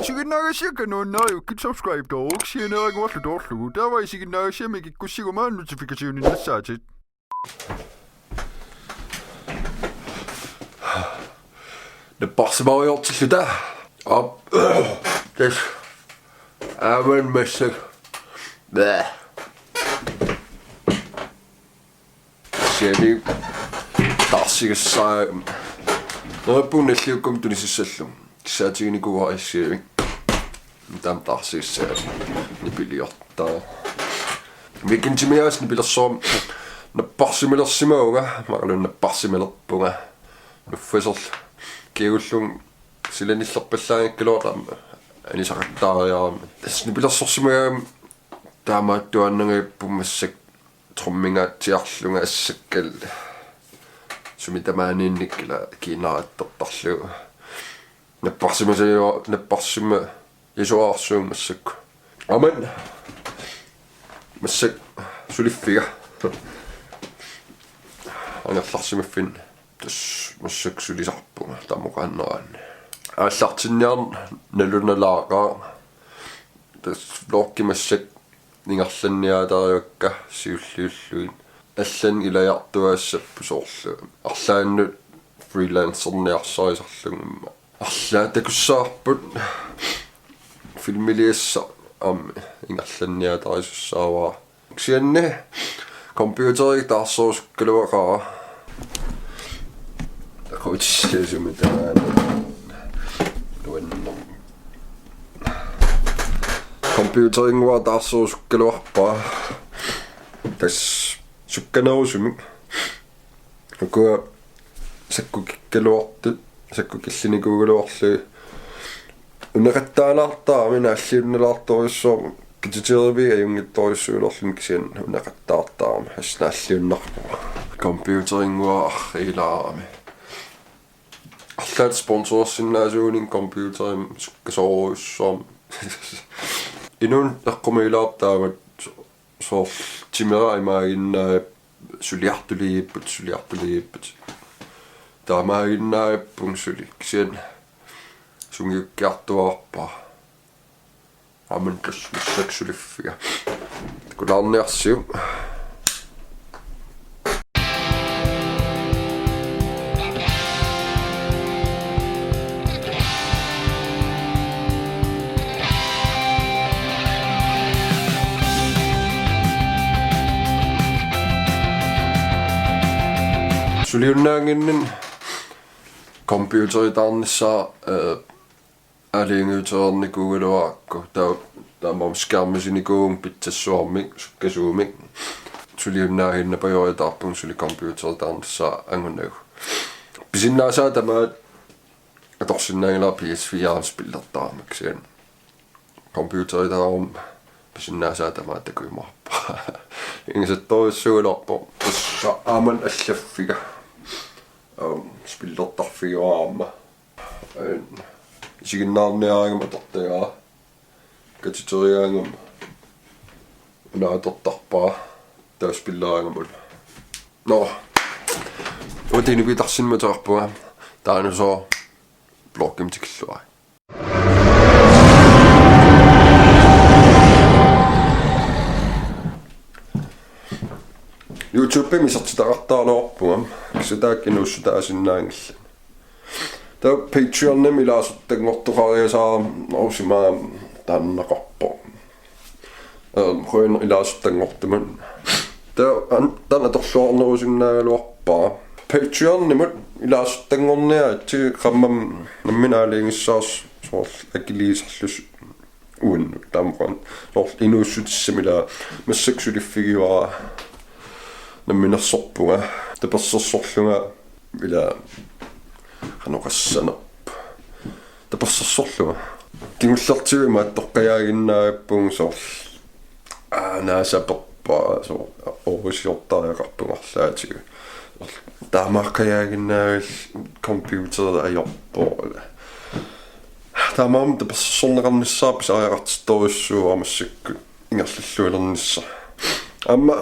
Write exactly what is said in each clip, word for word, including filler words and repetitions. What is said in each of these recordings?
Isiginnaagassiakka nuannariukkit subscribe-tooruk sianeeraguarlu toorlugu. Taava isiginnaagassiami kikkussiguma notification-innassaatit. Napparsimariartilluta. Op. Tassa. Aamma massakkut. Bæh. Siali taarsigassaa. Neriuppunga nalliukkuma tunisissallugu. Kissaatiginikuuara issiavik. Taama taarsigassaa. Nipiliortaa. Weekendimi aasiit nipilersorama napparsimalersimavunga, imaluunniit napparsimalerpunga. Nuffaserlu. Kingullermik sila nillerpallaanngikkaluartoq aamma anisaqattaariarama. Tassa nipilersorsimagaangama taamaattuaannangajapput massakkut trummingaatsiarlunga assakka sumi tamaaniinnik ila kiinnarattortarlugu. Napparsimasajua-, napparsimajussuarsuunga massakkut. Aamma massakkut suliffiga. Angerlarsimaffinni. Tassa massakkut sulisarpunga tamoqaannaraanni. Aallartinniarneq nalunalaaqaaq. Tassa vloggi massakkut ingerlanniaatarivakka siulliullugit. Allanik ilajartuaassapput soorlu. Arlaannut freelancerniarsarisarlugumma. Arlaat takussavarput filmiliassaq aamma ingerlanniaatarisussaavara. Kisianni computeri taarserusukkaluaqaara. Takutissaasumik tamaani. Nuanneq. Computerinnguara taarserusukkaluarpara. Tassa sukkanerusumik. Ukua sakkukikkaluartut, sakkukillinikuugaluarlugit. Uneqattaalaartarami naalliunnalaartorujussuarmik, katiterivik ajunngitsorujussuulerluni kisianni uneqattaartarami assut naalliunnarpunga. Computerinnguara arriilaarami. Arlaat sponsorersinnaasuunik computerimik sukkasoorujussuarmik. Inuuneq eqqumiilaartaavat soorlu timera imaaginnaa suliartuliipput, suliartuliipput. Taamaaginnaapput suli. Kisianni sungiukkiartuaarpara. Aamma tassa massakkut suliffiga. Takulaarniarsiuk. Suliunnaannginninni computeritaarnissaa, øh, aalajangiutereernikuugaluarakku, taa-, taamaammat skærmisinikuuvunga pitsassuarmik, sukkasuumik. Suliunnaaginnarpajoritaarpunga suli computeritaarnissaa angunagu. Pisinnaasaat tamaat atorsinnaanngilara P S fire spillertarama kisianni. Computeritaaruma pisinnaasaat tamaat takujumaarpara. Ingasattorujussuugaluarpoq. Tassa aamma allaffiga. Aam, spillertarfigaara aamma. Ain, isiginnaarniaraangama atortagara. Katiterigaangama una atortarpara. Taava spilleraangama una. Nå. Uanga Tinipiitarsinni ateqarpunga. Taanna sooq vloggimut tikilluarit. YouTubemi isertitaqartaraluarpunga, kisianni taakku inuussutaasinnaanngillat. Taava Patreonimi ilaasortanngortoqariasaarama usimaa taannaqarpoq. Ehm, qujanaq ilaasortanngortumut. Taava an-, taanna atorluarnerusinnaagaluarpara. Patreonimut ilaasortanngorniaritsi qammam nammineq aalajangissavarsi soorlu akiliisarlusi uannut taamaqan. Soorlu inuussutissami ila massakkut suliffigiuara namminersorpunga. Tapersersorlunga ila qanoq oqassanerpoq. Tapersersorlunga. Kingullertigut imaattoqqajaaginnarpunga soorlu. Aa, naasaperpara soorlu. Orusiortariaqarpunga arlaatigut. Taamaaqqajaaginnarlugu computeri ajorpoq. Taamaammat tapersersorneqarnissaa pisariaqartittorujussuuara massakkut ingerlallualernissara. Aamma,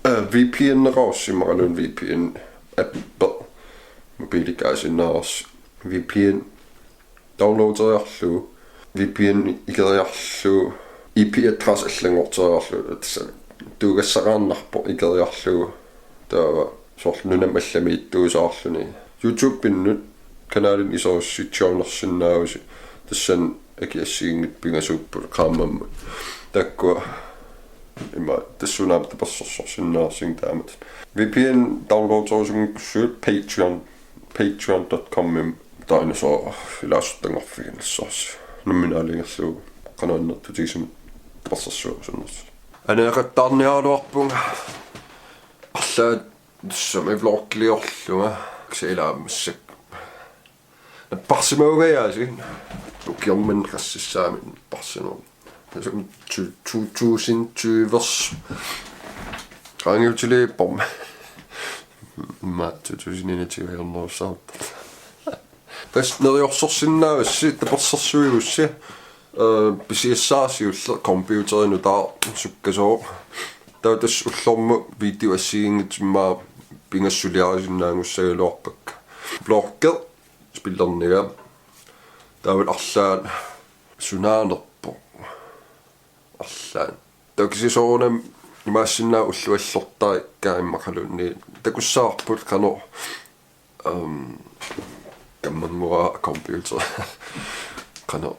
øh, V P N-eqarussi imaluunniit V P N appi mobiilikkaasinnaavarsi V P N downloaderiarlugu. V P N ikeriarlugu I P adresse allanngorteriarlugu tassa tuugassaqaannarpoq ikeriarlugu taava soorlu nunamut allamiittuusaarluni. YouTube-innut kanalini iserussutsiornersinnaavusi tassani aki assigiinngitsut pingasuupput qaammammut. Taakkua ima tassuuna tapersersorsinnaasarsinga taamatut. V P N downloaderusunngikkussi Patreon, patreon dot com-imi taanna sooq ilaasortanngorfiginissaasi. Nammineq aalajangerlugu qanoq annertutigisumik tapersersuerusunnersoq. Aneeqattaarniaraluarpunga. Arlaat tassami vloggiliorlunga kisianni ilaa massakkut. Napparsimagungajaasi. Ukiormanna qassissaaminni napparsimavugut. Tassa tu-, to tusind tyve. Qaangiutiliippormi. Immaqa to tusind enogtyve ajornerussaartoq. Tassa neriorsorsinnaavassi, tapersersuigussi, eh, pisiassaarsiulleq computerinik nutaaq sukkasooq. Taava tassa ullormut videot assigiinngitsut immaqa pingasut suliarisinnaanngussagaluarpakka. Vloggi spillerniga. Taava arlaat sunaanerpoq. Arlaat. Taava kisianni soorunami imaassinnaavoq ulluallortarikka immaqaluunniit. Takussavarput qanoq, ehm, kammanngua computer. Qanoq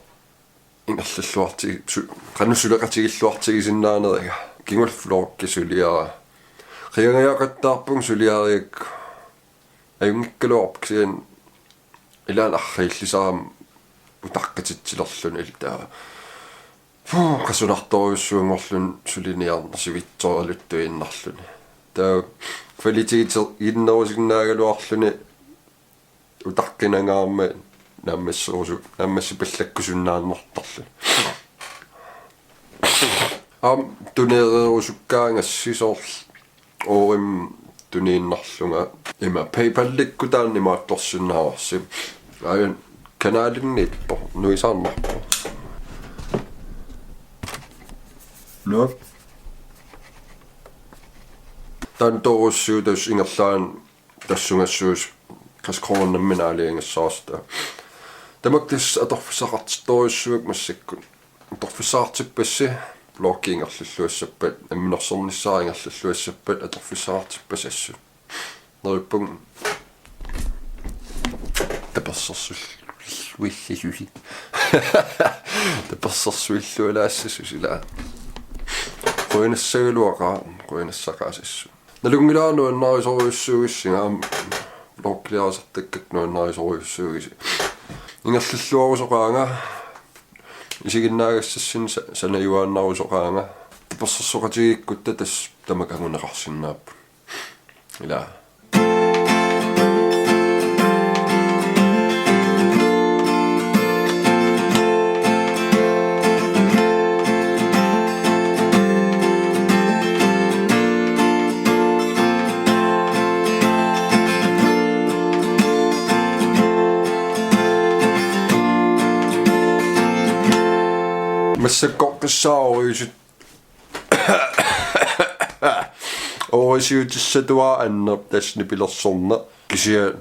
ingerlalluartigi-, su-, qanoq suleqatigilluartigisinnaaneriga. Kingulleq vloggi suliara. Qiangajaaqattaarpunga suliarigakku. Ajunngikkaluarpoq kisianni ilaanni arriillisarami utaqqatitsilerluni ilaa taava. Puu, qasunartorujussuanngorluni suliniarneq sivitsoraluttuinnarluni. Taava kvalitetiginnerusinnaagaluarluni utaqqinangaarmat naammasserusu-, naammassipallakkusunnaannartarluni. Aamma tuneereerusukkaangassi soorlu Orim tuniinnarlunga ima PayPalikkut taanna imaattorsinnaavarsi. Aajuna kanalinniippoq, nuisaarnarpoq. Nuuk. Taanna toorussiuk tassa ingerlaannaq tassunga suus qassit kroner nammineq aalajangissavarsi. Tamakku tassa atorfissaqartittorujussuuakka massakkut. Atorfissaqartippassi, vloggi ingerlalluassappat, namminersornissaa ingerlalluassappat, atorfissaqartippassi assut. Neriuppunga tapersersuilluassasusi. Tapersersuillualaassasusi ilaa. Quinassagaluaqaaq, quinassaqaaq assut. Nalunngilara nuannarisorujussuugissi, aamma vloggiliarisartakkakka nuannarisorujussuugisi. Ingerlalluarusoqaanga, isiginnaagassassinnik sa-, sanajuaannarusoqaanga. Tapersersoqatigiikkutta tassa tamakku anguneqarsinnaapput. Ilaa. Massakkorpiaarujussuit. Oorisiutissatuaannaq tassa nipilersorneq. Kisianni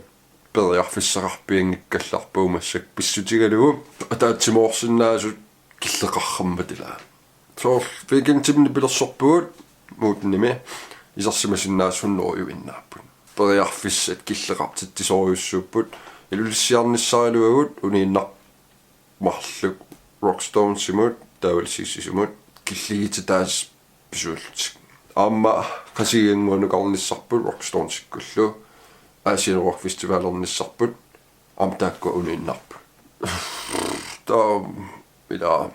periarfissaqarpianngikkallarpugut massakkut pissutigalugu ataatsimoorsinnaasut killeqarmat ilaa. Soorlu weekendimi nipilersorpugut Muutnimi isersimasinnaasut hunnorujuinnaapput. Periarfissat killeqartitsisorujussuupput. Ilulissarnissaraluagut uniinnaq- marluk Rockstonesimut, taavalu Sissimut, killigitit tassa pisuullutik. Aamma Qasigiannguanukarnissarput Rockstonesikkullu, Asian Rock Festivalernissarput, aamma taakkua uniinnarput. Taava, ilaa,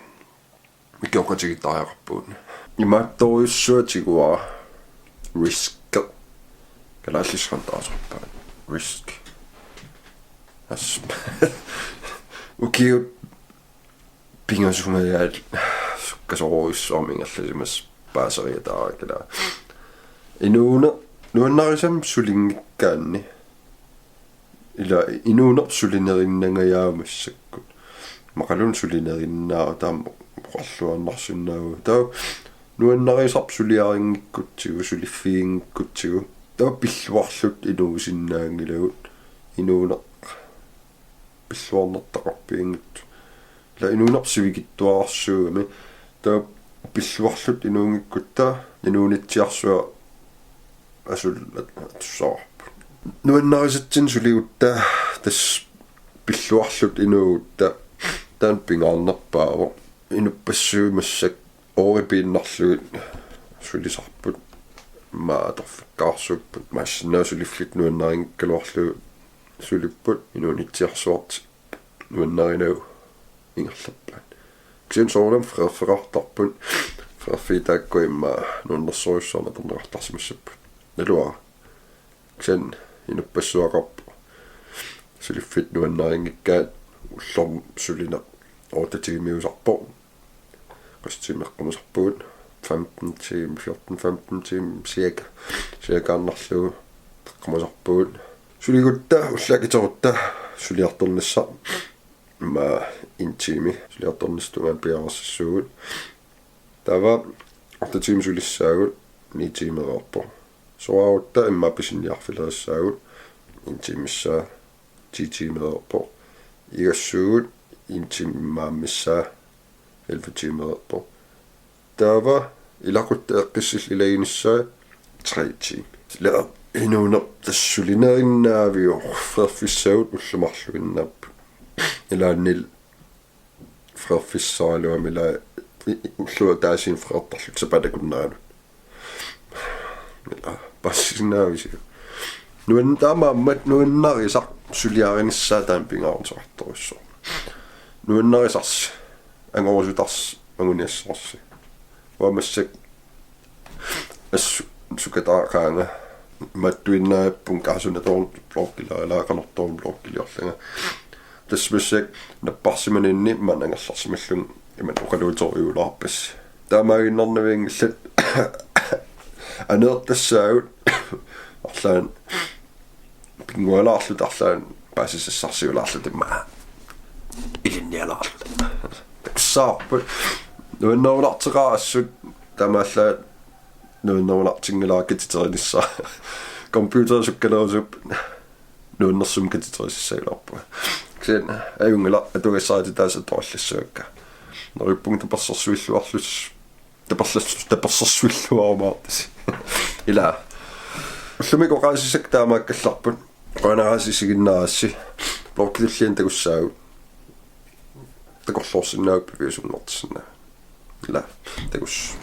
mikioqatigiittariaqarpugut. Imaattorujussuaq tiguara. Risk. Kalaallisut qanoq taasarpaat? Risk. As. Ukiut pingasungajaat sukkasoorujussuarmik ingerlasimasoq paaseriataarikka ilaa. Inuuneq nuannarisamik sulinngikkaanni. Ilaa inuuneq sulinerinnangajaavoq massakkut. Immaqaluunniit sulinerinnaavat taama oqarluaannarsinnaavugut. Taava nuannarisarput suliarinngikkutsigu, suliffiginngikkutsigu. Taava pilluarluta inuusinnaanngilagut. Inuuneq pilluarnertaqarpianngitsoq. Ila inuunerput sivikitsuararsuugami. Taava pilluarluta inuunngikkutta inuunitsiarsuaq asul-, atussavarput. Nuannarisatsinnut suligutta tassa pilluarluta inuugutta taanna pingaarnerpaavoq. Inuppassuit massakkut ooripiinnarlugit sulisarput. Immaqa atorfikkaarsuupput. Massakkut suliffik nuannarinngikkaluarlugu sulipput. Inuunitsiarsuartik nuannarinagu ingerlappaat. Kisianni soorunami freerfeqartarput. Freerfiit taakkua immaqa nuannersorujussuarmik atorneqartarsimassapput. Naluara. Kisianni inuppassuaqarpoq. Suliffik nuannarinngikkaat ullormut sulineq otte tiimiusarpoq. Qassit tiimit eqqamasarpugut? Femten timer, fjorten femten timer, cirka. Cirka annarlugu eqqamasarpugut. Suligutta, ullaaq akiterutta suliartornissaq. Immaqa en time suliartornissaq tungaanut piareersassuugut. Taava otte timer sulissaagut, ni timereerpoq. Soraarutta immaqa pisiniarfilerissaagut, en time missaa, ti timereerpoq. Igassuugut, en time immaqa missaa, elleve timereerpoq. Taava ilaquttat eqqissillugu ilaginissaat tre timer. Ila inuuneq tassa sulinerinnaaviuk, freerfissagut ullut marluinnaapput. Ilaanni freerfissaraluamik ila i-, i-, ulloq ataasiinnaq freertarluta sapaatip akunneranut. Ila paasisinnaavisiuk? Nuan-, taamaammat nuannarisaq suliarinissaa taanna pingaaruteqartorujussuuvoq. Nuannarisarsi, angorusutarsi, anguniassarsi. Uanga massakkut assut sukataaqaanga. Imaattuinnarpunga kaasuna toorn blokkilaa, ilaa qanortoorn blokkiliorlanga. Tassa massakkut napparsimaninni maanna angerlarsimallunga imatut oqaluuteriulaarpassi. Taamaaginnarnavianngillat, aneertassaagut arlaannik pinngualaarluta, arlaannik paasisassarsiulaarluta immaqa ilinnialaarluta. Takussavarput. Nuannerunarteqaaq assut taamaallaat nuannerunartinngilara katiterissaaq. Computerit sukkalerusupput, nuannersumik katiterisassagilaarpunga. Kisianni ajunngilaq, atugassarititaasa atuarlassavakka. Neriuppunga tapersersuilluarlus-, taperlas-, tapersersuilluarumaartusi. Ila. Ullumi oqaasissakka taamaakkallarput. Qujanaq isiginnaarassi. Bloggi tulliani takussaagut. Takorloorsinnaagavit piviusunngortissinnaavat. Ila, takuss.